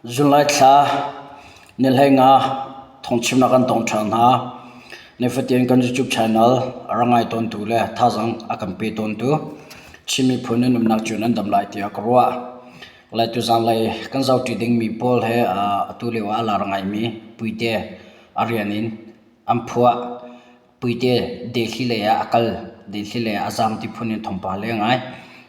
July thla nihleinga thawngchimnak kan tong ṭhan hna. Nifatin kan YouTube channel a rak ngai tawntu le thazaang a kan pe tawntu Chin miphun nan umnak cu nan dam lai tiah ka ruah. Lai tuzanlei kan zohṭi dingmi pawl he atu lio ah a lar ngaimi Puite a rian in an phuah. Puite Delhi lei ah a kal. Delhi lei ah a zaam ti phun in thawngpang a leng ai.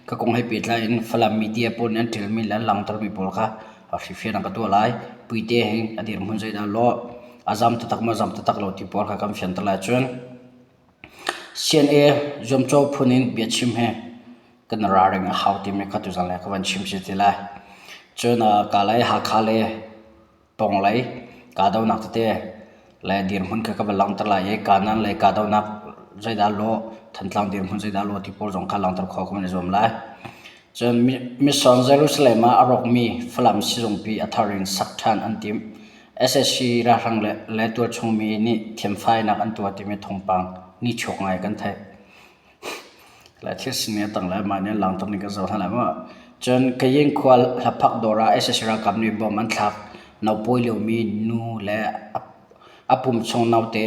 Ka kong he pehtlai in Falam media pawl nih an ṭialmi le an langhtermi pawl kha hrifian an ka tuah lai. Puite hi a dirhmun zeidah a lawh, a zaam taktak maw zaam taktak lo ti pawl kha kan fianter lai. Cun CNA zuamcawh phun in biachim hi kan ralring a hau timi kha tuzan lei ka van chim si ti lai. Cun Kalay Hakha le Pawnglei kahdohnak tete le dirhmun kha ka van langhter lai i kanan lei kahdohnak zeidah lawh, Thantlang dirhmun zeidah lawh ti pawl zong kha langhter khawh ka van i zuam lai. Cun Mission Jerusalem ah a rawkmi Falam sizungpi a thar in sak ṭhan an timh. SSC ralhrang le, le tualchung mi nih thiamfainak an tuah timi thawngpang nichuak ngai kan theih. Le thil sining a tang le mah nih an langhter ning kan zoh hna lai maw. Cun Kayin khua hlaphak dawr ah sac ralkap nih bomb an thlak. Naupawi liomi nu le a pum chung naute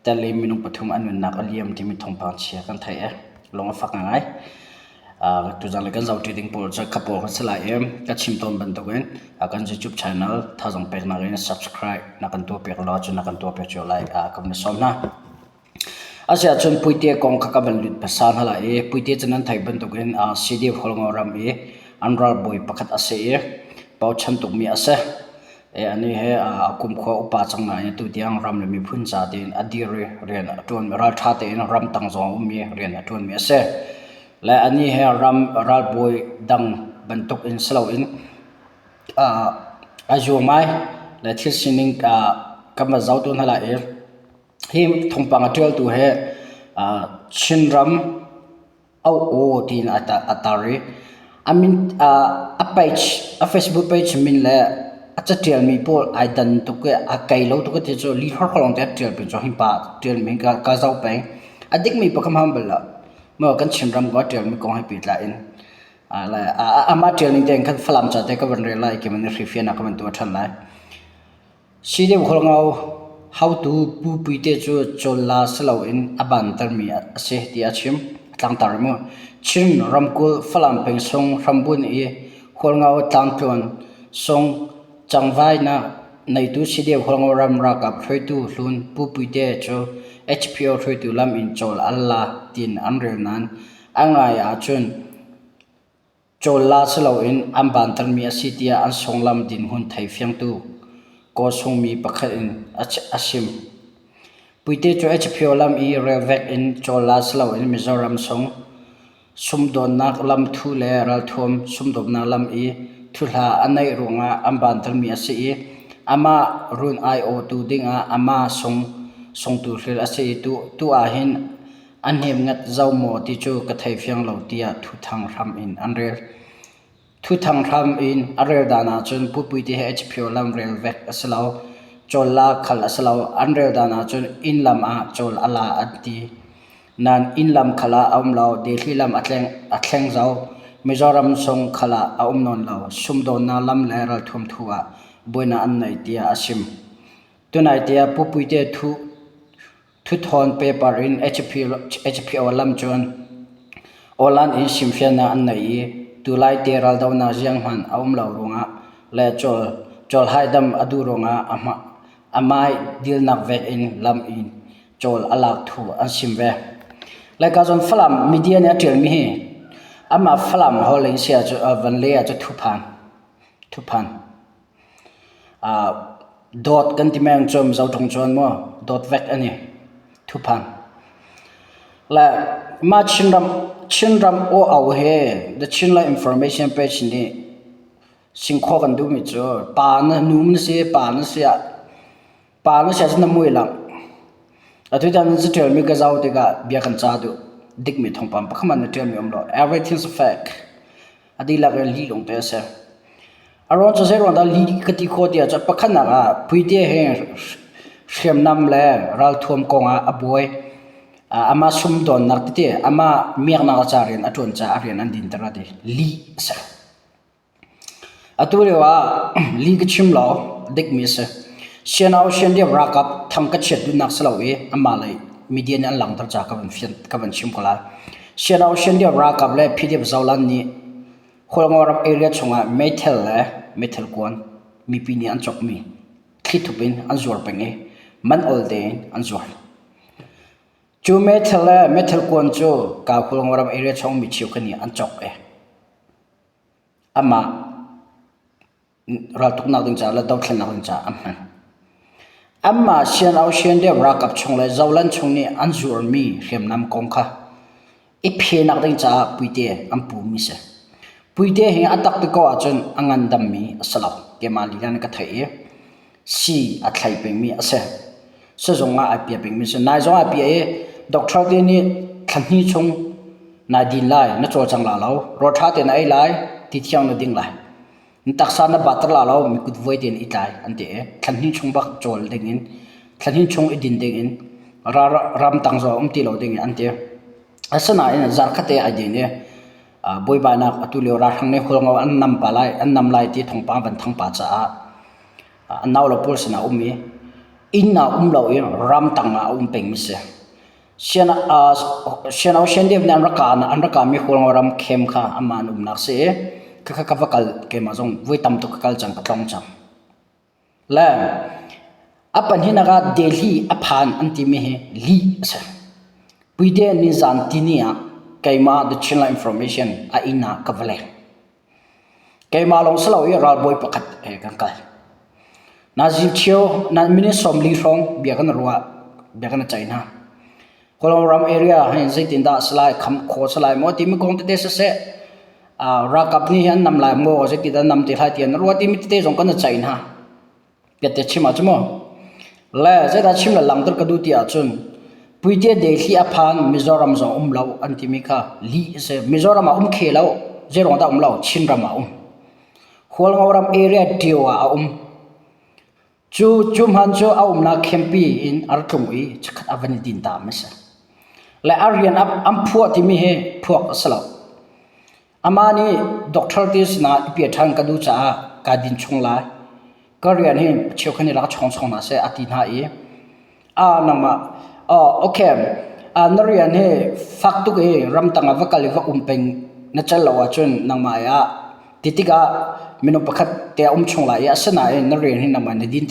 tel in minung pathum an nunnak a liam timi thawngpang chia kan theih i lung a fak ngai. Tuzan le kan zohṭi ding pawl cu kha pawl kan si lai i ka chim tawn bantukin kan YouTube channel thazaang peknak in subscribe na kan tuahpiak law cun na kan tuahpiak cio lai ka van sawm hna. Asiahcun Puite kong kha ka van lut hmasa hna lai i Puite cu nan theih bantukin CDF Hualngo ram i an ralbawi pakhat a si i bochan tukmi a si. Anih hi a kumkhua upa cang nain atu tiang ram le miphun ca tiin a dir i rian a ṭuanmi ralṭha tein ramtang zong a um i rian a ṭuanmi a si. Le anih hi ram ralbawi dang bantuk in si loin a zuam ai. Le thil sining kan van zoh tu hna lai i Hi thawngpang a ṭialtu hi Chinram auh-aw tiin a tar i a min a page a Facebook page min le a caṭialmi pawl ai dan tuk i a kei lo tuk ti cu li hlorhlor lawngte a ṭial pin cu hi pa ṭialmi hi ka zoh peng. A dikmi pakhat hmang bal lo. Maw kan Chinram ko a ṭialmi kong he pehtlai in amah ṭial ning tein khan Falam ca te ka van rel lai i keimah nih hrifian ah ka van tuah ṭhan lai. Sideuh Hualngo haotu Pu Puite cu cawlla si loin a bantermi a si tiah a chim. A tlangtar mu. Chin ramkulh Falam peng sung hrambunh i Hualngo tlangtluan sung cangvainak neitu Sideuh Hualngo ram ralkap hruaitu hlun Pu Puite cu HPO hruaitu lam in cawl an la tiin an rel nain a ngai ahcun Cawlla si loin an bantermi a si tiah an sunglam dinhmun theifiangtu Kawl chungmi pakhat in a chim. Puite cu HPO lam i relvek in cawlla si loin Mizoram chung sumdawnnak lamthu le ralthuam sumdawmnak lam i thuhla a neih ruangah an bantermi a si i amah run aiawhtu dingah amah sung sungtu hril a si i tu ahhin A hnem ngat zau maw ti cu ka thei fiang lo tiah thuthang hram in an rel. Thuthang hram in a rel dan ahcun Pupui ti hi HPO lam rel vek a si lo. Cawl la khal a si lo. An rel dan ahcun inn lam ah cawl a la an ti. Nain inn lam khal ah a um lo. Delhi lam a tleng, a thleng zau. Mizoram sung khal ah a um nawn lo. Sumdawnnak lam le ralthuam thu ah buainak an nei tiah a chim. Tunai tiah Pupuite thu Thuthawn paper in HPO lam cun awlan in chimfiannak an nei i tulai te raldohnak zianghmanh a um lo ruangah le cawl cawl haidam a duh ruangah a hmai dilnak vek in lam in cawl a lak thu an sim ve. Laika zawn Falam media nih a ṭialmi hi amah Falam holh in sia cu van le ah cu thuphan thuphan Dawt kan ti meng cu Mizo ṭung cun maw dawt vek an i thuphan. Le mah Chinram Chinram aw-au hi The Chinland Information Page nih singkhaw kan duhmi cu pa na nu na si pa na si ah pa na si ahcun na mui lang. Atu tan na caṭialmi ka zoh tikah bia kan ca duh. Dikmi thawngpang pakhat hmanh na ṭialmi um lo. Everything's fake. A dihlak in lih lawngte a si. A ruang cu zeiruang dah lih ka ti khawh ti ahcun pakhatnak ah Puite hi hriamnam le ralthuam kong ah a buai. Amah sumdawnnak tete amah miaknak ca rian a ṭuan caah a rian an dinter a ti. Lih a si. Atu lio ah li ka chim lo dikmi a si. Sianau Siandiam ralkap thang ka chiat duhnak si lo i amah lei media nih an langhter caah ka van fian ka van chim ko lai. Sianau Siandiam ralkap le PDF Zoland nih Hualngo ram area chungah meithal le meithal kuan mipi nih an cawkmi thlithup in an zuar peng i man ol tein an zuar. Cu meithal le meithal kuan cu ka Hualngo ram area chung mi cheukhat nih an cawk i amah raltuknak ding caah le dothlennak ding caah an hman. Anmah Sian-au Siandep ralkap chung le Zoland chung nih an zuarmi hriamnam kong kha i phenak ding caah puite an pumi si. Puite hi a tak ti ko ahcun a ngandammi a si lo. Keimah lila nih ka theih i sii a thlai pengmi a si. Sizung ah ai pia pengmi a si. Nai zong ai pia i doctor te nih thla hnih chung nai din lai, na cawlcang la lo, rawl ṭha tein na ei lai, ti thiang na ding lai. Na taksa na batter la lo, mi kut vuai tein i tlai an ti i thla hnih chung bak cawl ding in, thla hnih chung i din ding in, ramtang zong um ti lo ding in an ti. Asinain zarkhat te ai din i buaibainak atu lio ralhrang nih hualngo an nam pa lai, an nam lai ti thawngpang van thang pa caah a nau le pawl sinah um i inn ah um lo i ramtang ah a um pengmi si. Sian Ocean Dep nih an rak kah an rak kahmi Hualngo ram khem kha amah an umnak si i khakha ka va kal keimah zong voi tam tuk ka kal cang ka tlong cang. Le a pahnihnak ah Delhi a phan an timi hi lih a si. Puite nizan tini ah keimah The Chinland Information a inn ah ka va leng. Keimah lawng si lo i ralbawi pakhat he kan kal. Nazi cheu minute 40 hrawng bia kan ruah bia kan ceih hna. Kawlram ram area hin zeitindah a si lai, kham khawh a si lai maw timi kong tete siseh, ralkap nih hin an nam lai maw, zeitindah an nam te lai ti an ruah timi tete zong kan i ceih hna. Piatte chim ah cu mu. Le zeidah chim le langhter ka duh ti ahcun Puite Delhi a phan Mizoram zong um lo an timi kha lih a si. Mizoram ah um khe lo. Zeiruang dah um lo? Chinram ah um. Hualngo ram area Tio ah a um. Cu cu hman cu a umnak campi in a ra tlung i chikkhat a van i din ta mi si. Le a rian an phuah timi hi phuak a si lo. Amah nih doctor te sinah i pia ṭhan ka duh caah kaa din chung lai. Ka rian hi cheukhat nih rak chawng chawng hna seh a ti hna i ah nangmah oh okay ah na rian hi fak tuk i ramtang ah va kal i va um peng na cal lo ahcun nangmah ah ti tikah minung pakhat te a um chung lai i asinain na rian hi nangmah na din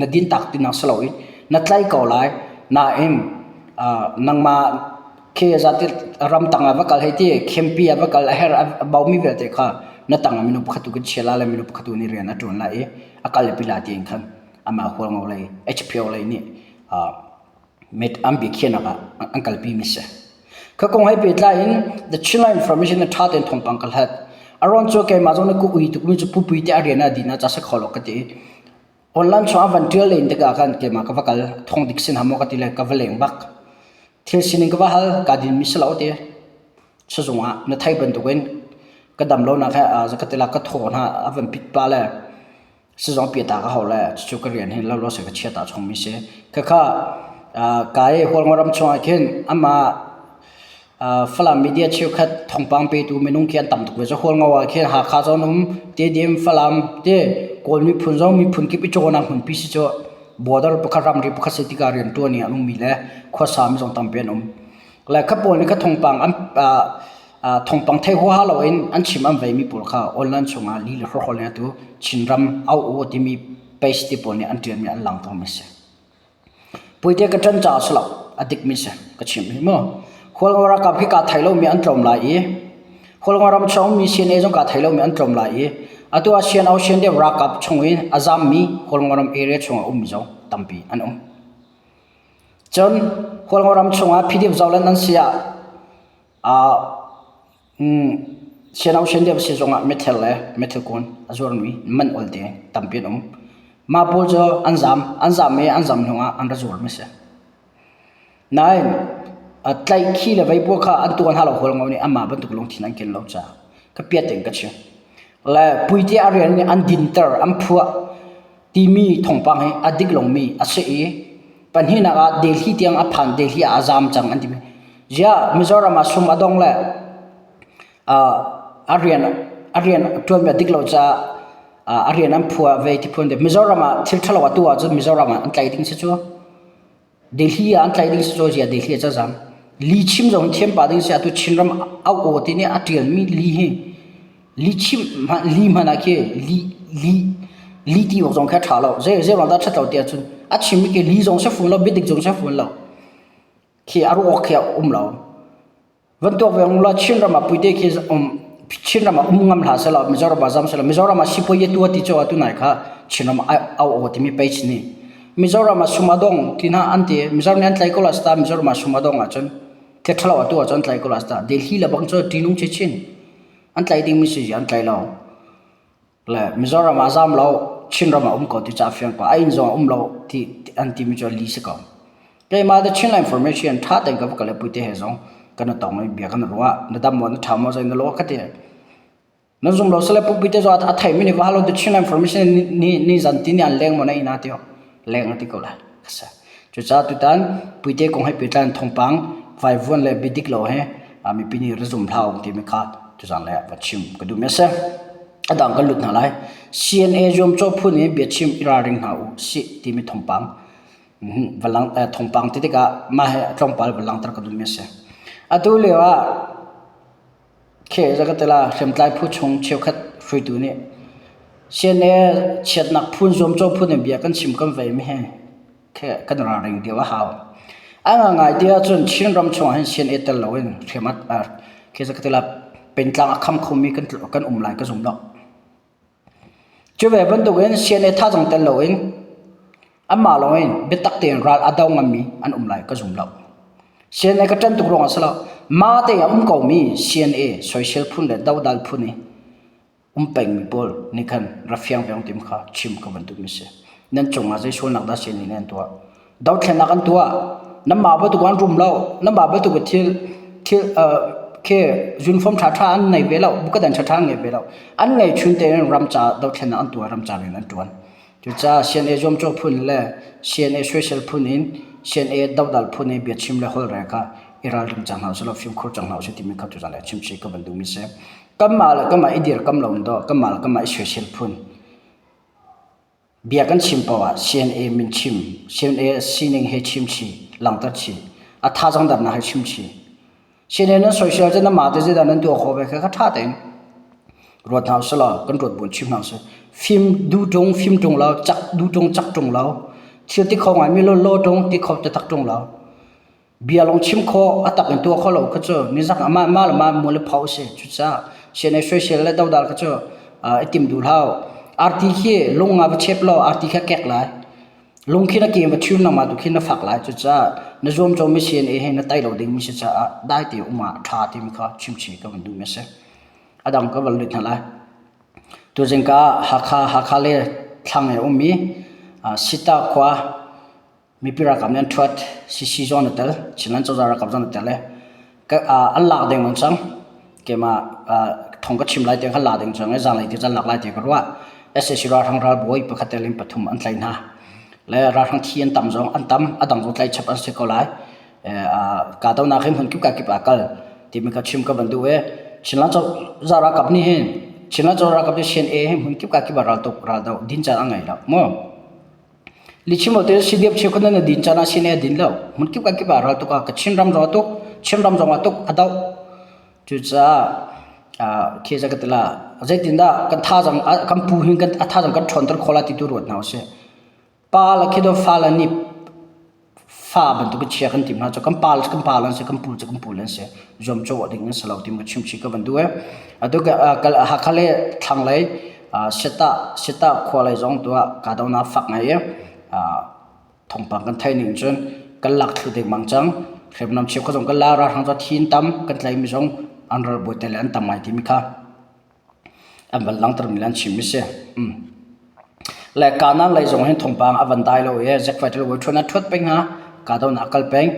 na din tak tinak si lo i na tlai ko lai nain nangmah Khi zati ramtang ah va kal hei ti kempi ah va kal a herh a baumi vialte kha na tang ah minung pakhat tu kan chia la le minung pakhat tu nih rian a ṭuan lai i a kal pi la tiin khan amah hualngo lei HPO lei nih met an biakhiahnak ah an kalpi mi si. Kha kong he pehtlai in The Chinland Information na ṭha tein thawngpang ka hlat. A ruang cu keimah zong nih ka ui tukmi cu pupui te a rian ah dih na ca si kho lo ka ti. Online chung a van ṭial len tikah khan keimah ka va kal thawng dik sin hna maw ka ti le ka va leng bak. Thil sining ka va hal kaa dinmi si lo ti. Sizung ah na thei bantukin ka dam lonak he ka ti la ka thaw hna a van pit pa le sizung piata ka hau le cucu ka rian hi lo lo se ka chia ta chungmi si. Khakha ka i Hualngo ram chungah khin amah Falam media cheukhat thawngpang petu minung khi an tam tuk ve. Cu Hualngo ah khin Hakha zong um, Tedim, Falam te Kawl miphun zong miphun kip i cawnak hmunpi si cu border pakhat ramri pakhat si tikah rianṭuan i an ummi le khuasa mi zong tampi an um. Le kha pawl nih kha thawngpang an thawngpang thei huaha loin an chim an veimi pawl kha online chungah li le hrawhrawl in atu Chinram au u timi page te pawl nih an ṭialmi an langhtermi a si. Puite ka ṭan caah a si lo, a dikmi si ka chim hi mu. Hualngo ralkap hi kaa thei lomi an tlawm lai i Hualngo ram chung ummi CNA zong kaa thei lomi an tlawm lai i atu ah CNO CNDF ralkap chung i a zammi Hualngo ram area chungah ummi zong tampi an um. Cun Hualngo ram chungah PDF zohlen an si ah Siano sian deuh si zongah mithel le mithel kun a zuarmi man ol te tampi an um. Mah pawl cu an zam, an zam i an zam hnu ah an ra zuarmi si. Nain tlaihkhih le veipua kha an tuah hna lo hualngo nih anmah bantuk lungthin an ken lo caah ka piat in ka chim. Le puite a rian nih an dinter, an phuah timi thawngpang hi a dik lomi a si i pahnihnak ah Delhi tiang a phan Delhi ah a zaam cang an timi ziah Mizoram ah sum a dong le a rian a rian ṭuanmi a dik lo caah. A rian an phuah vei ti phun Mizoram ah thil ṭhalo a tuah ahcun Mizoram ah an tlaih ding si cu. Delhi ah an tlaih ding si cu zia Delhi ah cazam. Li chim zong thiam pah ding si atu Chinram au aw ti nih a ṭialmi li hi li chim li hmanh ah khi li li li ti awk zong khi a ṭha lo. Zei zei ruang dah ṭhat lo ti ahcun a chimmi khi li zong si fun lo biadik zong si fun lo. Khi a ruah awk khi a um lo. Van tuak ve ung law Chinram ah puite khi um Chinram ah um ngam hlah selaw Mizoram ah zam selaw Mizoram ah sipuai tua ti cu atu nai kha Chinram ah au aw timi page nih Mizoram ah sumadong ti hna an ti Mizoram nih an tlai ko la sta Mizoram ah sumadong ahcun thil ṭhalo atu ahcun an tlai ko la sta Delhi le bang cu ṭihnung chinchin an tlai dingmi si an tlai lo. Le Mizoram ah zaam lo, Chinram ah um ko ti ca fiang ko. A inn zong um lo ti an timi cu li si ko. Keimah the Chinland Information ṭha tein ka va kal i puite he zong kan i tong i bia kan ruah. Na dam maw, na ṭha maw, zei na lawh ka ti. Nan zum lo sale pupi te zong a theimi nih va halo the Chinland Information ni ni zan ti ni an leng maw na inn ah ti leng a ti ko lai. Cucaah tutan puite kong he pehtlai in thawngpang vaivuan le biadik lo he mipi nih ra zum hlah u timi kha tuzaan lei ah va chim ka duhmi a si. A dang kan lut hna lai. CNA zuamcawh phun in biachim i ralring hna u sih timi thawngpang va lang thawngpang ti tikah mah hi tlawmpal va langhter ka duhmi a si. Atu lio ah Khi zakatela hriamtlai phu chung cheukhat hruaitu nih CNA chiatnak phun zuamcawh phun in bia kan chim kan vei mi hi khi kan ralring deuh a hau. A ngangai ti ahcun Chin ram chungah hin CNA tel loin hriam a khi zakatela pengtlang a kham khomi kan kan um lai ka zum lo. Cu ve bantukin CNA thazaang tel loin anmah lawngin biatak tein ral a do ngammi an um lai ka zum lo. CNA ka ṭan tuk ruangah a si lo. Mah te ah um komi CNA soisel phun le dodal phun i um pengmi pawl nih khan ra fiang ve tim kha chim ka van duhmi si. Nan cungah zei sualnak dah CNA nih an tuah? Dothlennak an tuah. Nanmah bantuk an rum lo. Nanmah bantuk thil thil khi uniform ṭhaṭha an ngei ve lo. Bukadan ṭhaṭha an ngei ve lo. An ngei chun tein ram ca dothlennak an tuah, ram ca rian an ṭuan. Cucaah CNA zuamcawh phun le CNA soisel phun in CNA dodal phun in biachim le holhrel kha i ralring cang hna usih law fimkhur cang hna usih timi kha tuzaan ah chimchih ka van duhmi si. Kanmah le kanmah i dirkam lo in dawh, kanmah le kanmah i soisel phun Bia kan chim paoh ah CNA min chim, CNA sining he chim chih, langhter chih, a thazaang darnak he chim chih. CNA nan soisel cu nanmah te zeidah nan tuah khawh ve kha kha ṭha tein ruat hna usih law kan ruat buin chim hna usih. Fim duh ṭung, fim ṭung lo, cak duh ṭung, cak ṭung lo, thil ti kho ngaimi law law ṭung, ti kho taktak ṭung lo. Bia lawng chim khawh, a tak in tuah khawh lo kha cu nizak ah mah mah le mah mual i pho a si. Cucaah CNA soisel le dodal kha cu i tim duh hlah u. Arti khi lung ah va chep law arti kha kek lai. Lung khi na ke in va ṭhium nangmah tu khi na fak lai. Cucaah na zuamcawhmi CNA hi na tai lo dingmi si caah dai te um ah ṭha timi kha chimchih ka van duhmi a si. A dang ka van lut hna lai. Tuzing ka Hakha, Hakha le thlang i a ummi Sita khua Mipi ralkap nih an ṭhuat. CC zong an i tel. Chinland cozah ralkap zong an i tel i an lak dengmang cang. Keimah thong ka chim lai tiang khan la ding cang i zaanlei ti caan lak lai ti ka ruah. sac ralhrang ralbawi pakhat tel in pathum an tlaih hna. Le ralhrang thi an tam zong an tam. A dang zong tlaih chap an si ko lai. Kahdohnak hi hmun kip ka kip ah kal timi ka chim ka van duh i Chinland cozah ralkap nih hin Chinland cozah ralkap nih CNA hi hmun kip ka kip ah raltuk raldoh din caan a ngei lo mu. Lichim te CDF cheukhat nan din caan ah sin a din lo. Hmunkip ka kip ah ral tuk ah Kachin ram zong a tuk, Chin ram zong a tuk, a doh. Cucaah khi za ka ti la zeitindah kan thazang kan pu hin kan a thazang kan ṭhawnter khawh lai ti tu ruat hna usih. Pa le khi do fa le nih fa bantuk in chia kan tim hna cu kan pa kan pa an si kan pu cu kan pu an si zuamcawh ding an si lo ti ka chimchih ka van duh e atu Hakha le thlanglei Seta Seta khua lei zong tu ah kahdohnak fak ngai i thawngpang kan theih ning cun kan lak thlu dengmang cang hriamnam cheukhat zong kan la ralhrang cu thi an tam kan tlaimi zong an ralbawi te le an tam ngai timi kha An van langhtermi le an chimmi si. Le Kanaan lei zong hin thawngpang a van dai lo i Jack Fighter ṭhuan a ṭhuat peng hnga. Kahdohnak a kal peng.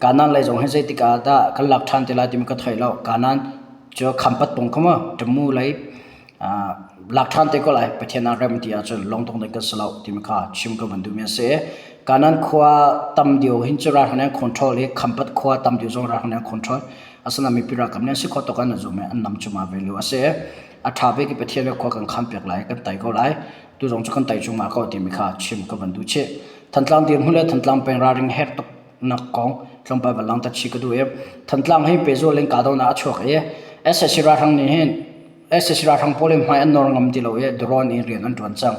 Kanaan lei zong hin zeitik ah dah kan lak ṭhan te lai timi ka thei lo. Kanaan cu khampat pung kha mu Tamu lei lak ṭhan te ko lai. Pathian ah rem ti ahcun lungdong ding kan si lo timi kha chim ka van duhmi a si. Kanaan khua tam deuh hin cu ralhrang nih an control i Khampat khua tam deuh zong ralhrang nih an control. Asinain mipi ralkap nih an si khawh tawk an zum i an nam cuma ve lio a si. A ṭha bik i Pathian nih khua kan khanpiak lai, kan tei ko lai. Tu zong cu kan tei cungmah ko timi kha chim ka van duh chih. Thantlang dirhmun le Thantlang peng ralring herh tuk nak kong tlawmpal van langhter chih ka duh i Thantlang hi pehzul in kahdohnak a chuak i sac ralhrang nih hin sac ralhrang pawl hi hmai an nawr ngam ti lo i drone in rian an ṭuan cang.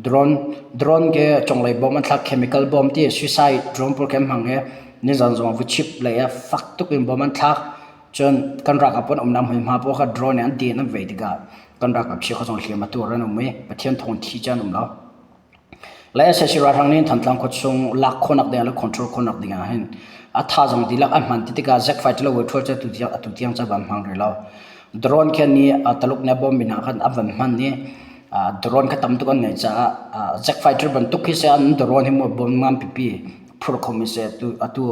Drone drone ke conglei bom an thlak chemical bomb ti suicide drone pawl khi an hmang i nizan zong vuchip lei ah fak tuk in bom an thlak. Cun kan ralkap an umnak hmunhma pawl kha drone in an den an vei tikah kan ralkap chia zong hliam a tuar an um i Pathian thawng thi caan um lo. Le sac ralhrang nih Thantlang khuachung lak khawhnak ding le control khawhnak ding ah hin a thazaang dihlak an hman ti tikah Zack fighter le Weṭhual cu atu tiang atu tiang ca van hmang rih lo. Drone khin nih Taluk nih a bawm mi hna khan an van hman i drone kha tam tuk an ngeih caah Zack fighter bantuk khi seh an drone hi mu bom ngan pipi phur kho mi seh atu atu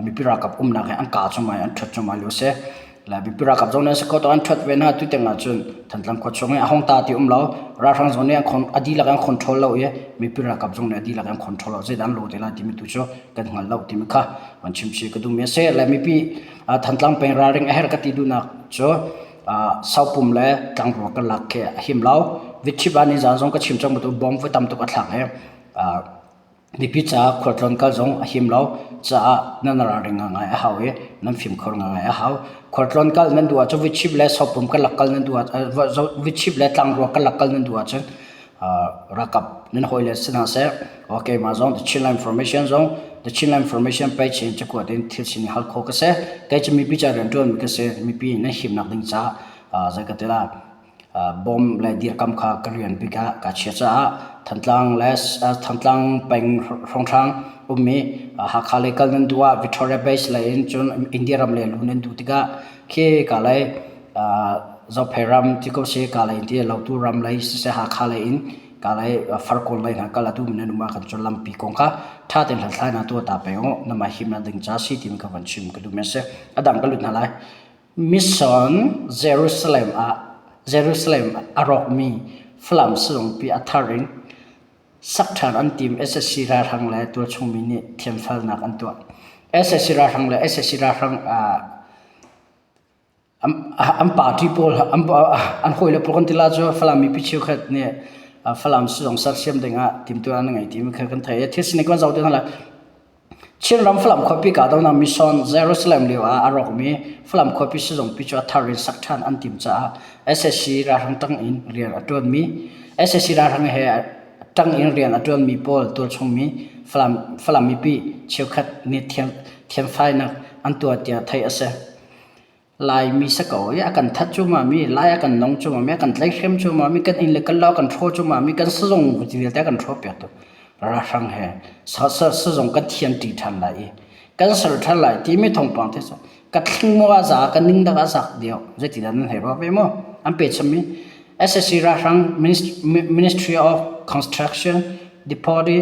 mipi ralkap umnak hi an kaa cuahmah i an ṭhuat cuahmah lio a si. Le mipi ralkap zong nih an si kho an ṭhuat ve hna tu tiang ahcun Thantlang khua chung i a hung ta ti um lo. Ralhrang zong nih an a dihlak an control lo i mipi ralkap zong nih a dihlak an control lo. Zeidah an lo te lai timi tu cu kan hngal lo timi kha van chim chih ka duhmi a si. Le mipi Thantlang peng ralring a herh ka ti duhnak cu Sopum le Tlangrua kan lak khi a him lo. Vitchip ah nizaan zong ka chim cang bantuk bomb voi tam tuk a thlak i Mipi caah khualtlawn kal zong a him lo caah nan ralring ngaingai a hau i nan fimkhur ngaingai a hau. Khualtlawn kal nan duh ahcun vuichip le sopum karlak kal nan duh ahcun vuichip le tlangrua karlak kal nan duh ahcun ralkap nan hawile si hna seh keimah zong The Chinland Information zong The Chinland Information page in cakuat in thil sining hal khawh ka si. Kei cu mipi ca rianṭuanmi ka si. Mipi nan himnak ding caah zei ka ti lai. Bawm le dirkam kha ka rian bik ah kaa chia caah Thantlang le Thantlang peng hrawnghrang ummi Hakha lei kal nan duh ah Victoria Base lei in cun India ram lei luh nan duh tikah khi ka lei Zophei ram ti ko si ka lei ti Lautu ram lei siseh Hakha lei in ka lei Farkawn lei hna kal a duhmi nan um ah khan cun lampi kong kha ṭha tein hlathlainak tuah ta peng u namah himnak ding ca si timi kha van chim ka duhmi a si. A dang ka lut hna lai. Mission Jerusalem ah Jerusalem a rawkmi Falam sizungpi a thar in sak ṭhan an tim sac ralhrang le tualchungmi nih thiamfelnak an tuah. Sac ralhrang le sac ralhrang an party pawl an hawile pawl kan ti la cu Falam mipi cheukhat nih Falam sizung sersiam dingah timhtuah an ngei timi kha kan theih i thil sining kan zoh ti hna lai. Chinram Falam khuapi kahdohnak mission Jerusalem lio ah a rawkmi Falam khuapi sizungpi cu a thar in sak ṭhan an timh caah sac ralhrang ṭang in rian a ṭuanmi sac ralhrang he ṭang in rian a ṭuanmi pawl tualchungmi Falam, Falam mipi cheukhat nih thiamfainak an tuah tiah theih a si. Laimi si ko i a kan that cuahmahmi, Lai a kan nong cuahmahmi, a kan tlaihhrem cuahmahmi, kan inn le kan lo a kan hrawh cuahmahmi, kan sizung vialte a kan hrawhpiak tu ralhrang he sizung kan thianṭi ṭhan lai i kan ser ṭhan lai timi thawngpang te cu ka thling maw a za ka ning dak a zak deuh zeitidah nan hei ruah ve maw an pe chimmi SSC ralhrang Ministry of Construction Deputy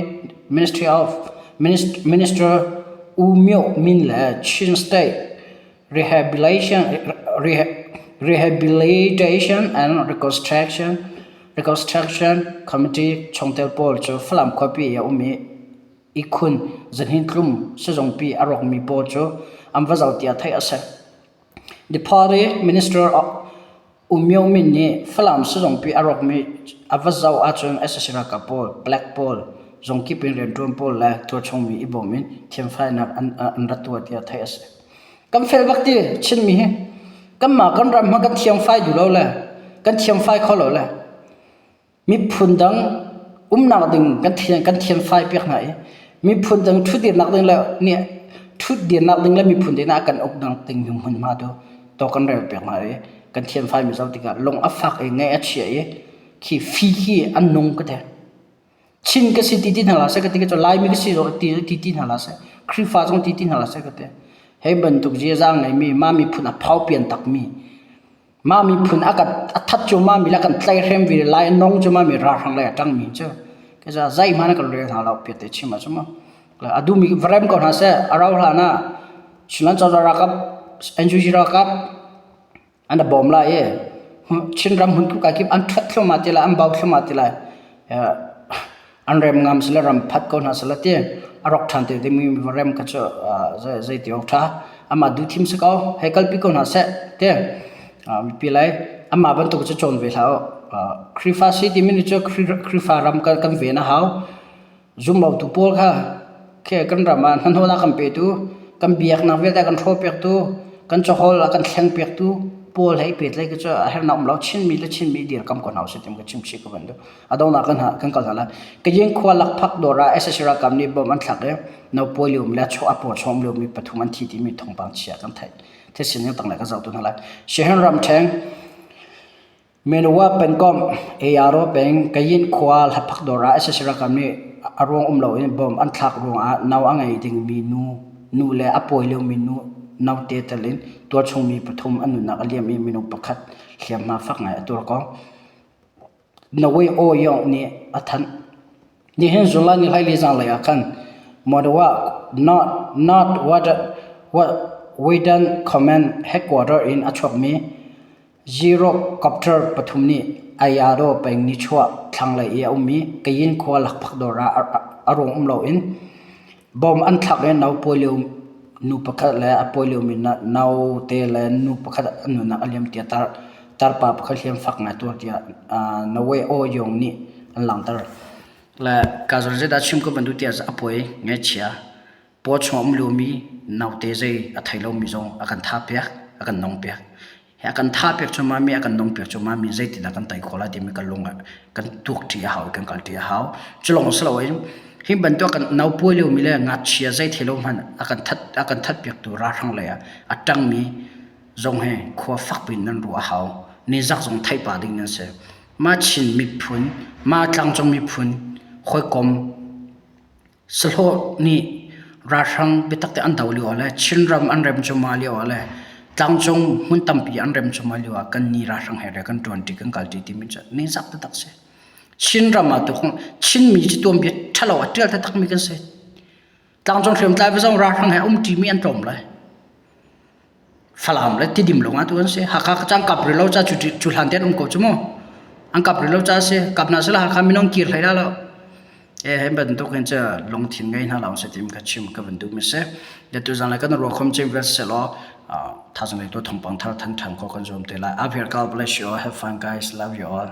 Ministry of Minister U Myo Min le Chin State Rehabilitation and Reconstruction Reconstruction Committee chungtel pawl cu Falam khuapi i a um i ihkhun zahnintlum sizungpi a rawkmi pawl cu an va zoh tiah theih a si. The party minister U Myo Min nih Falam sizungpi a rawkmi a va zoh ahcun sac ralkap pawl, palek pawl, zungkip in rianṭuan pawl le tualchungmi i bawm in thiamfainak an, an rat tuah tiah theih a si. Kan fel bak ti Chinmi hi kanmah kan ram hmanh kan thiamfai duh lo le kan thiamfai kho lo le Miphun dang umnak ding kan thian kan thianfai piak hna i miphun dang ṭhutdirnak ding le nih ṭhutdirnak ding le miphun ding ah kan uknak ding hmunhma tu to kan rel piak hna i kan thianfai mi zoh tikah lung a fak i ngaih a chia i khi fi khi an nung ka ti. Chin ka si ti ti hna hlah seh ka ti cu Laimi ka si ti ti ti hna hlah seh Khrihfa zong ti ti hna hlah seh ka ti. Hei bantuk ziaza ngeimi mah miphun a phau pian takmi Mah miphun a kan a that cu mah mi le kan tlaihhrem ve lai nong cu mah mi ralhrang lei a ṭangmi cu keza zeihmanh kan rel hna lo piat te chim ah cu mu a duhmi va rem ko hna seh a rau hlan ah Chinland cozah ralkap NUG ralkap an a bawm lai i Chinram hmun kip kip an ṭhat thluahmah ti lai an bau thluahmah ti lai An rem ngam sile ram phat ko hna sila ti a rawk ṭhan te dingmi rem kha cu zei ti awk ṭha. Amah duhthim si ko, hei kalpi ko hna seh ti. Mipi lei. Amah bantuk cu cawn ve hlah u. Khrihfa si timi nih cu Khrihfa ram kan ven a hau. Zumlotu pawl kha khi kan ram ah hnahnawhnak kan petu, kan biaknak vialte a kan hrawhpiaktu, kan cahawl a kan thlengpiaktu pawl he i pehtlaih khi cu a hernak um lo. Chinmi le Chinmi dirkam ko hna usih ti ka chimchih ka van duh. A donghnak kan kan kal hna lai. Kayin khua lakphak dawr ah sac ralkap nih bomb an thlak i naupawi liomi le a paw chawm liomi pathum an thi timi thawngpang chia kan theih. Thisen in tanglei kan zoh tu hna lai. Shehin ramṭheng Menowa pengkomh Ayaro peng Kayin khua hlaphak dawr ah sac ralkap nih a ruang um loin bomb an thlak ruangah nau a ngei dingmi nu nu le a pawi liomi nu naute tel in tualchungmi pathum an nunnak a liam i minung pakhat hliamhma fak ngai a tuar ko. Nawe Aw Yong nih a thanh. Nihin July ni 14 zanlei ah khan Modowa North North Western Command headquarter in a chuakmi Zerocopter pathum nih Ayadaw peng nichuah thlanglei i a ummi Kayin khua lakphak dawr ah a ruang um loin Bom an thlak i naupawi lio nu pakhat le a pawi liomi naute le nu pakhat an nunnak a liam tiah tar tarpa pakhat hliam fak ngai tuar tiah Nawe Aw Yong nih an langhter. Le ka zawn zeidah chim ka van duh tiah a pawi ngaihchia paw chung a um liomi naute zei a thei lomi zong a kan tha piak a kan nong piak. Hi a kan thah piak cuahmah mi a kan nung piak cuahmah mi zeitindah kan tei khawh lai timi kan lung ah kan tuak ṭi a hau i kan kal ṭi a hau. Cu lawng si loin hi bantuk kan naupuai liomi le ngakchia zei thei lo hmanh a kan that a kan that piaktu ralhrang lei ah a ṭangmi zong hi khua fak piin nan ruah a hau. Nizak zong theih pah ding nan si. Mah Chin miphun, mah tlangcung miphun hawikom Sahlawh nih ralhrang biatak te an do lio ah le Chinram an rem cuahmah lio ah le tlangcung hmun tampi an rem cuahmah lio ah kan nih ralhrang he kan ṭuanṭi kan kalṭi timi cu ningzak taktak si. Chinram ah tu Chinmi cu tuanbia ṭhalo a ṭial taktakmi kan si. Tlangcung hriamtlai va zong ralhrang he umṭimi an tlawm lai. Falam le Tidim lawng ah tu an si. Hakha ka cang kap rih lo ca cu cu hlan te an um ko cu mu. An kap rih lo ca si. Kap hna sila Hakha minung kir hlei dah lo. E he bantuk hin cu lungthin ngei hna lo se tim ka chim ka van duh mi si. Le tu zan le kan ruah khom chin vel se law thazang lei tu thawngpang thar than than ko kan zuam te lai. Up here God bless you all. Have fun guys. Love you all.